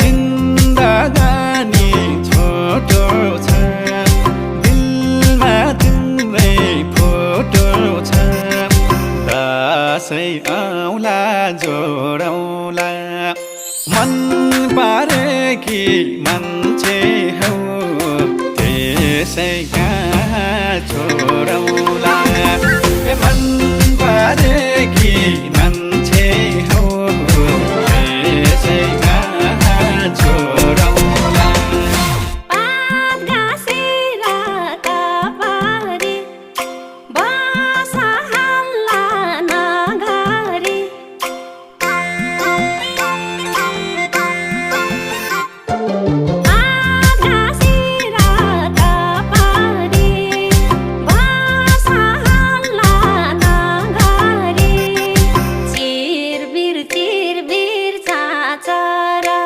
जिन्दगानी छोटो छ दिलमा तिम्रै फोटो छ दसैँ आउला जोडौला मन पारेकी मान्छे हौ त्यसै कहाँ छोडौला